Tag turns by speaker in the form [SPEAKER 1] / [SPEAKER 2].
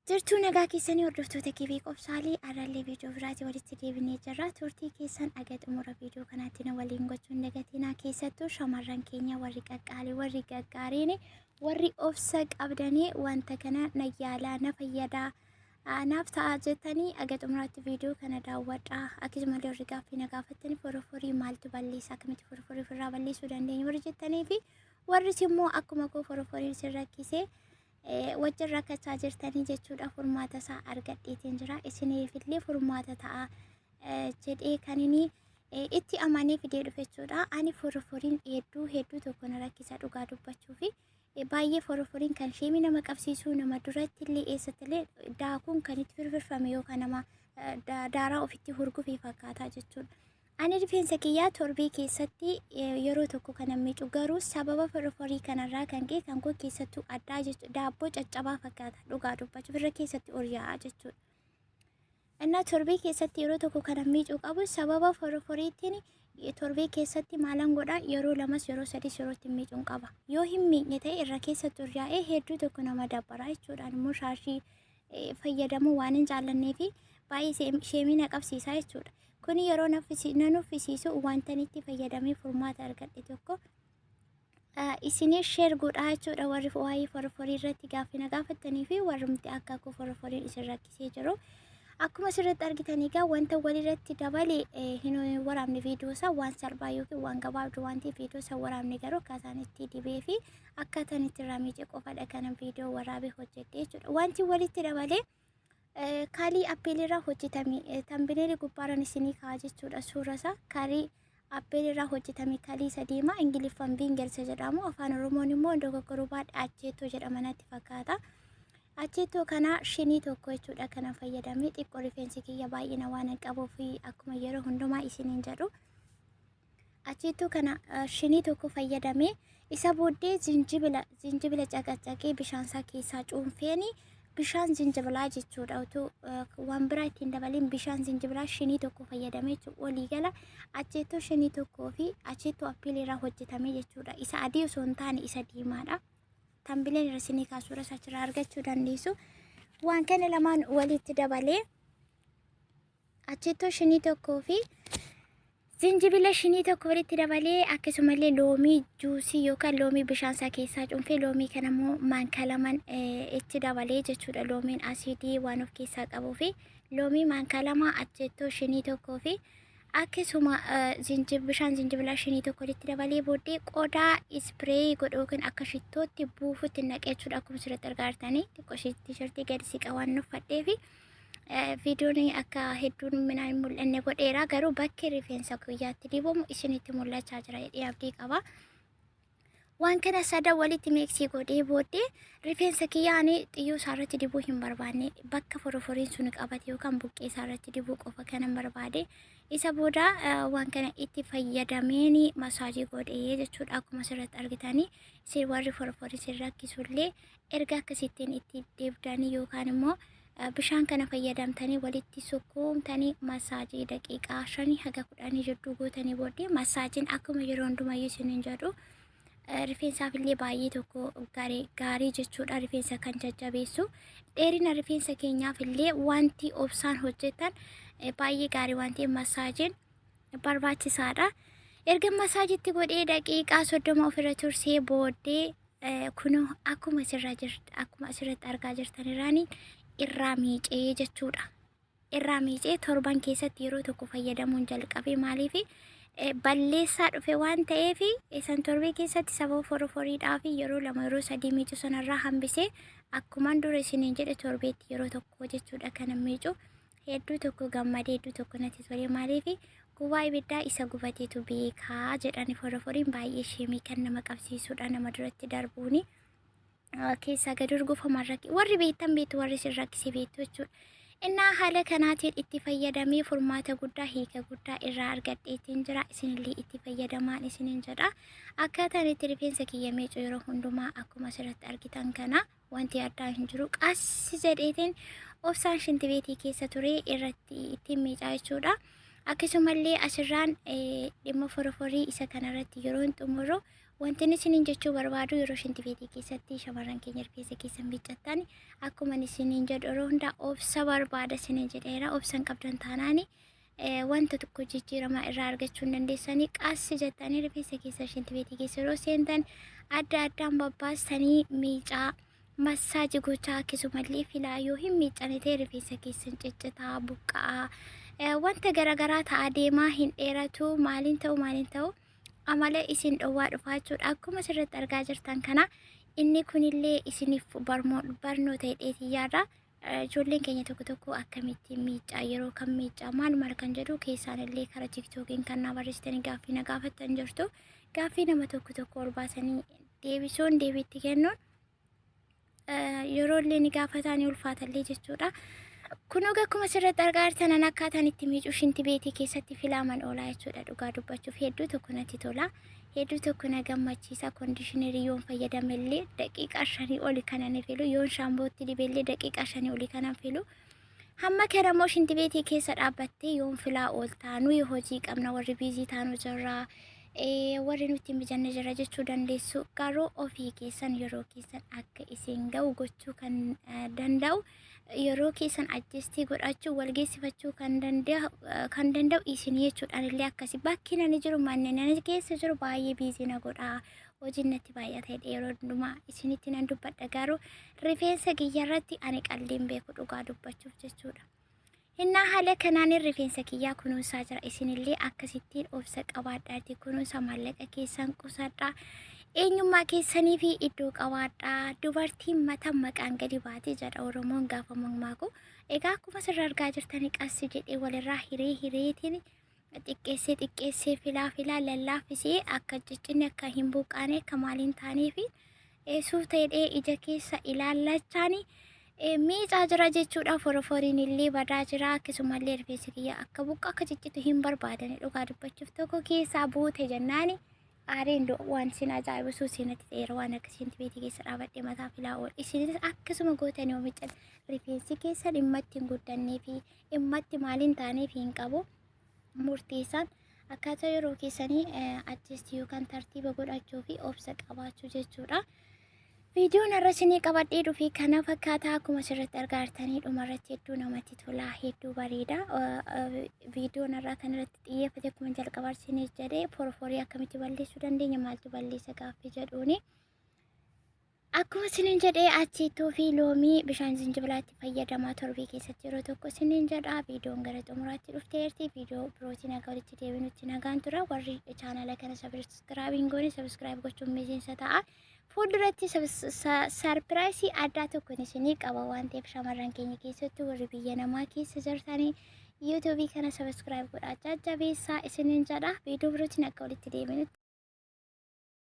[SPEAKER 1] Jirtuu nagaa keessanii hordoftoota Gibee Qobsaalii arrallee viidiyoo biraatii walitti deebinee jirra. Turtii keessan aga xumura viidiyoo kanaatti na waliin gochuun dagatinaa keessattuu shamarran keenya warri qaqqaalii warri gaggaariin warri obsa qabdanii wanta kana na yaalaa na fayyadaa naaf ta'a jettanii aga xumuraatti viidiyoo kana daawwadhaa. Akkasumallee warri gaaffii na gaafattanii foroforii maaltu balleessa akkamitti foroforii ofirraa balleessuu dandeenya warri jettanii fi warris immoo akkuma koo foroforiin isin rakkisee wajjin rakkachaa jirtanii jechuudha furmaata isaa argadheetiin jira isiniifillee furmaata ta'a jedhee kan inni itti amanee fidee dhufe jechuudha. Ani foroforiin hedduu hedduu tokko na rakkisa dhugaa dubbachuu fi baay'ee foroforiin kan sheemii nama qabsiisuu nama duratti illee eessatti illee daakuun kan itti firfirfame yookaan nama daaraa ofitti hurgufee fakkaataa jechuudha. Ani rifeensa kiyyaa torbee keessatti yeroo tokko kanan miicu garuu sababa foroforii kanarraa kan ka'e kan koo keessattuu addaa jechuudha. Daabboo caccabaa fakkaata dhugaa dubbachuuf irra keessatti ol yaa'a jechuudha. Innaa torbee keessatti yeroo tokko kanan miicuu qabu sababa foroforiitiin torbee keessatti maalan godha yeroo lamas yeroo sadis yeroo itti miicuun qaba. Yoo hin miicne ta'e irra keessatti ol yaa'ee hedduu tokko nama dabbara jechuudha. Immoo shaashii fayyadamuu waan hin jaallanneefi baay'ee sheemii na qabsiisa jechuudha. Kuni yeroo na nuffisiisu wantan itti fayyadamee furmaata argadhe tokko isinii sheer godhaa jechuudha warri waa'ee forforii irratti gaaffii na gaafattanii fi warrumti akka koo forforiin isin rakkisee jiru. Akkuma asirratti argitan egaa wanta walirratti dabale hin waraabne viidiyoo isaa waan salphaa yookiin waan gabaabduu waan ta'eef viidiyoo isaa waraabne garuu akkaataan itti dibee fi akkaataan itti irraa miice qofadha kanan viidiyoo waraabee hojjedhe jechuudha. Wanti walitti dabalee kaalii appeelirraa hojjetame tambineelii gubbaarran isinii ka'a jechuudha suura isaa kaalii appeelirraa hojjetame kalii isa diimaa ingiliffaan viingersa jedhamu afaan oromoon immoo dogoggoruu baadhe acheettoo jedhama natti fakkaata. Acheettoo kana shinii tokko jechuudha kana fayyadamee xiqqoo rifeensi kiyya baay'ina waan hin qabuuf akkuma yeroo hundumaa isiniin jedhu. Acheettoo kana shinii tokko fayyadamee isa booddee zinjibila zinjibila caqacaqee bishaan isaa keessaa cuunfeeni bishaan zinjibilaa jechuudha. Utuu waan biraa ittiin dabaliin bishaan zinjibilaa shinii tokko fayyadamee jechuudha. Waliigala acheettoo shinii tokkoo fi acheettoo appiilii irraa hojjetame jechuudha. Isa adii osoo hin taane isa diimaadha. Tambileen irra isinii kaasuura isaa achirraa argachuu dandeessu. Waan kana lamaan walitti dabalee acheettoo shinii tokkoo fi zinjibila shinii tokko walitti dabalee akkasumallee loomii juusii yookaan loomii bishaan isaa keessaa cuunfee loomii kana immoo maankaa lamaan itti dabalee jechuudha. Loomiin asiidii waan of keessaa qabuu fi loomii maankaa lama acheettoo shinii tokkoo fi akkasuma bishaan zinjibilaa shinii tokko walitti dabalee booddee qodaa ispireeyii godhu yookiin akka shittootti buufutti naqee jechuudha. Akkuma asirratti argaa jirtanii xiqqoo isheetti tishertii gadi siqa waan uffadhee fi Viidiyoon akka hedduun minaan hin mul'anne godheera garuu bakki rifeensa guyyaatti dibamu isinitti mul'achaa jira jedhee abdii qaba. Waan kana sada walitti meeksii godhee booddee rifeensa kiyyaan xiyyoo isaa irratti dibuu hin barbaanne bakka foroforiin sun qabate yookaan buqqee isaa irratti dibuu qofa kanan barbaade. Isa booda waan kana itti fayyadameen masaajii godhee jechuudha akkuma asirratti argitanii isin warri foroforiin isin rakkisullee erga akkasittiin itti dibdanii yookaan immoo bishaan kana fayyadamtanii walitti sukkuumtanii masaajii daqiiqaa 5 haga 10 jidduu gootanii booddee masaajiin akkuma yeroo hundumayyuu isiniin jedhu rifeensaaf illee baay'ee tokko gaarii jechuudha rifeensa kan jajjabeessu dheerina rifeensa keenyaaf illee wanti obsaan hojjetan baay'ee gaarii waan ta'eef masaajiin barbaachisaadha. Erga masaajitti godhee daqiiqaa 30 ofirra tursee booddee kunoo akkuma asirra jirt akkuma asirratti argaa jirtan irraani irraa miicee jechuudha. Irraa miicee torban keessatti yeroo tokko fayyadamuun jalqabe maaliif balleessaa dhufe waan ta'eef isan torbee keessatti sababa foroforiidhaa fi yeroo lama yeroo sadii miicu sanarraa hambisee akkuman dura isiniin jedhe torbeetti yeroo tokko jechuudha kana miicu. Hedduu tokko gammadee hedduu tokko natti tole maaliif gubaa ibiddaa isa gubateetu beekaa jedhani foroforiin baay'ee sheemii kan nama qabsiisudha nama duratti darbuuni keessaa gad urgufaman rakki warri beektan beektu warri isin rakkise beektu jechuudha. Innaa haala kanaatiin itti fayyadamee furmaata guddaa hiika guddaa irraa argadheetiin jira isinillee itti fayyadamaan isinin jedha. Akkaataan itti rifeensa kiyya miicu yeroo hundumaa akkuma asirratti argitan kana. Wanti addaa hin jiru. Qassi jedheetiin obsaan shintibeetii keessa ture irratti ittiin miicaa jechuudha. Akkasumallee asirraan dhimma foroforii isa kanarratti yeroo hin xumuru Wanti inni isiniin jechuu barbaadu yeroo shintibeetii keessatti shamarran keenya rifeensa keessan miiccattan akkuma inni isiniin jedhu yeroo hundaa obsa barbaada isiniin jedheera. Obsa hin qabdan taanaani wanta tokko jijjiiramaa irraa argachuu hin dandeessanii. Qassi jettanii rifeensa keessan shintibeetii keessa yeroo seentan adda addaan babbaastanii miicaa massaaji gochaa akkasumallee filaa yoo hin miiccane ta'e rifeensa keessan ciccitaa buqqa'aa wanta garaagaraa ta'aa deemaa hin dheeratu maaliin ta'u maaliin ta'u. Amala isin dhowwaa dhufaa jechuudha. Akkuma asirratti argaa jirtan kana inni kunillee isiniif barnoota hidheetii yaada. Ijoolleen keenya tokko tokko akkamitti miiccaa yeroo kam miiccaa maal maal kan jedhu keessaan illee karaa tiktookiin kan na barreessitanii gaaffii na gaafattan jirtu. Gaaffii nama tokko tokko ol baasanii deebisuun deebiitti kennuun yeroo illee ni gaafataa ni ulfaatallee jechuudha. Kunoo akkuma asirratti argaa jirtan an akkaataan itti miicuu shinti beetii keessatti filaaman oolaa jechuudha. Dhugaa dubbachuuf hedduu tokko natti tola. Hedduu tokko na gammachiisa. Koondishinarii yoon fayyadamellee daqiiqaa shanii oli kanan filu. Yoon shaambootti dibellee daqiiqaa shanii oli kanan filu. Hamma kana immoo shinti beetii keessa dhaabbattee yoon filaa ooltaa nuyi hojii qabna warri biizii taanu jirra. Warri nutti hin mijanne jira jechuu dandeessu. Garuu ofii keessan yeroo keessan akka isin ga'u gochuu kan danda'u yeroo keessan ajjestii godhachuu wal geessifachuu kan danda'u isin jechuudhaan illee akkasi bakki nani jiru manneen nani keessa jiru baay'ee biizii na godha. Hojiin natti baay'ata yeroo hundumaa isinitti nan dubbadha garuu rifeensa kiyyarratti ani qalliin beeku dhugaa dubbachuuf jechuudha. Innaa haala kanaan rifeensa kiyyaa kunuunsaa jira. Isinillee akkasittiin obsa qabaadhaati kunuunsa maallaqa keessan qusadhaa. Eenyummaa keessanii fi iddoo qabaadhaa. Dubartiin mata maqaan gadi baati jedha Oromoon gaafa mammaaku. Egaa akkuma asirra argaa jirtanii qassi jedhee walirraa hiree hireetiin xiqqeessee xiqqeessee filaa filaa lallaaffisee akka ciccinni akka hin buqqaane akka maaliin taaneefi suuta jedhee ija keessa ilaallachaani miicaa jira jechuudha. Foroforiin illee badaa jira. Akkasumallee rifeensi kiyya akka buqqa akka ciccitu hin barbaadani dhugaa dubbachuuf tokko keessaa buute jennaani aareen waan isin ajaa'ibu suusii natti ta'eera waan akkasiin beetii keessa dhaabadhee mataa filaa oolu. Isinis akkasuma gootanii oomishan rifeensi keessan dhimma itti hin guddannee fi dhimma itti maaliin taaneef hin qabu. Murteessaan akkaataa yeroo keessanii adjust yookaan tartiiba godhachuu fi obsa qabaachuu jechuudha. Viidiyoon har'a isinii qabadhee dhufe kana fakkaataa akkuma asirratti argaa jirtanii dhumarratti hedduu namatti tola hedduu bareeda. Viidiyoon har'aa kanarratti xiyyeeffate akkuma jalqabaa isiniif jedhee forforii akkamitti balleessuu dandeenya maaltu balleessa gaaffii jedhuuni. Akkuma isiniin jedhee achiittuu fi loomii bishaan zinjibilaatti fayyadamaa torbii keessatti yeroo tokko isiniin jedha. Viidiyoon gara xumuraatti dhufteerti. Viidiyoo birootiin akka walitti deebinutti nagaan tura. Warri chaanala kana sabiskiraayib hin goone sabiskiraayib gochuun miseensa ta'a. Fuulduratti sarpiraayisii addaa tokko isinii qaba waan ta'eef shamarran keenya keessattuu warri biyya namaa keessa jirtanii yuutuubii kana sabiskiraayib godhaa jajjabeessaa isiniin jedha. Viidiyoo birootiin akka walitti deebinutti.